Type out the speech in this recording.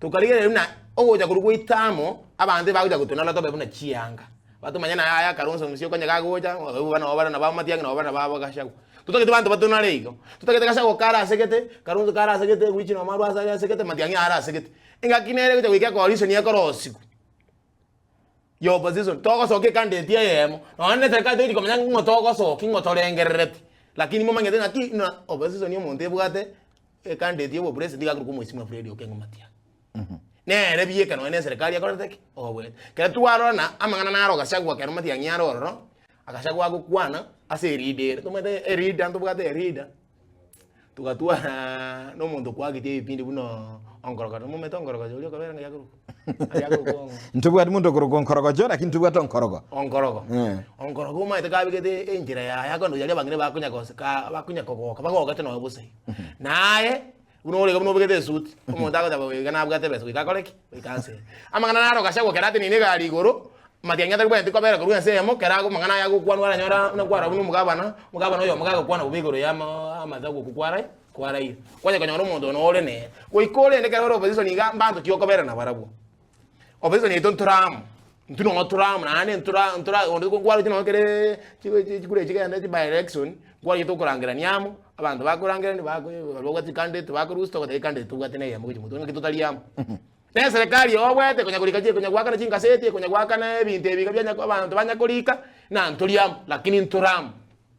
Tokarigereria buna ogocha korwa gwaito amo, abanto ebagocha gotonara tobe buna chianga. Batomanye naye aya Kalonzo Musyoka onye kagocha, abwo nabo bare nabo Matiang'i nabo bare nabo Gachagua. Totagete banto batonare igo. Totagete Gachagua kare asegete, Kalonzo kare asegete, Wilson Wamaru ase are asegete, Matiang'i are asegete. Engaki nere egocha goika ecoalition ekorosiwa ya opposition, togosoka ecandidate eyemo, nonye na eserekari togochi komanya ng'o togosokia ng'o torengerereti, lakini momanyete ng'aki ng'a opposition omonto ebwate Ecandidate ya obopresident iga akorokwa Mheshimiwa Fred Okengo Matiang'i. Nere bieka nonya na eserekari ekorete ki? Obwete. Kero twarora amang'ana naro Gachagua kero Matiang'i are ororo, Gachagua agokwana ase erida ere. Tomanyete erida ntobwate erida, togatwara na omonto okwagetie ebipindi buna Onkorokocho. Momanyete Onkorokocho oria okobera ng'ai akorokwa? Aria akorokwa ong'o? Ntobwati monto okorokwa Onkorogocho, lakini ntobwate Onkorogo. Onkorogo. Eh. Onkorogo omanyete kabegete enchera yaye akoenda aria abang'ina bakonya goseka bakonya kogoka bagogete nonya bosa igo. Naye buna ore iga buna obegete esuti, omonto agoteba oyo iga nabwate ebesa goika akore ki? Goika ansere. Amang'ana naro Gachagua ekero ateneine egari igoro, Matiang'i atabwenereti kobera korwa ense eyemo ekero ago amang'ana aya agokwanwa aranyora buna kwarora buna omogabana, omogabana oyomo gagokwana bobe igoro ya ama amato okwo kwarai kwaraire. Kwanya konyora omonto oyo nore nere. Goika orende ekero ore opposition iga mbanto ki okobera nabarabwo. Opposition yaito ntore amo, intwe nonya tore amo naende ntora ntora onde nkwaroche nonya kere chikura echi chigende chi by election, nkwarenge tokorangerania amo, abanto bakorangerania bako baria babwate chicandidate bakorusia togoteba ecandidate tobwate na eyemo gochia motwe ng'aki totari amo. Na eserekari obwate konya korika chi konya goakana chingaseti, konya goakana ebinto ebi iga bianya abanto banya korika, na ntori amo, lakini ntore amo.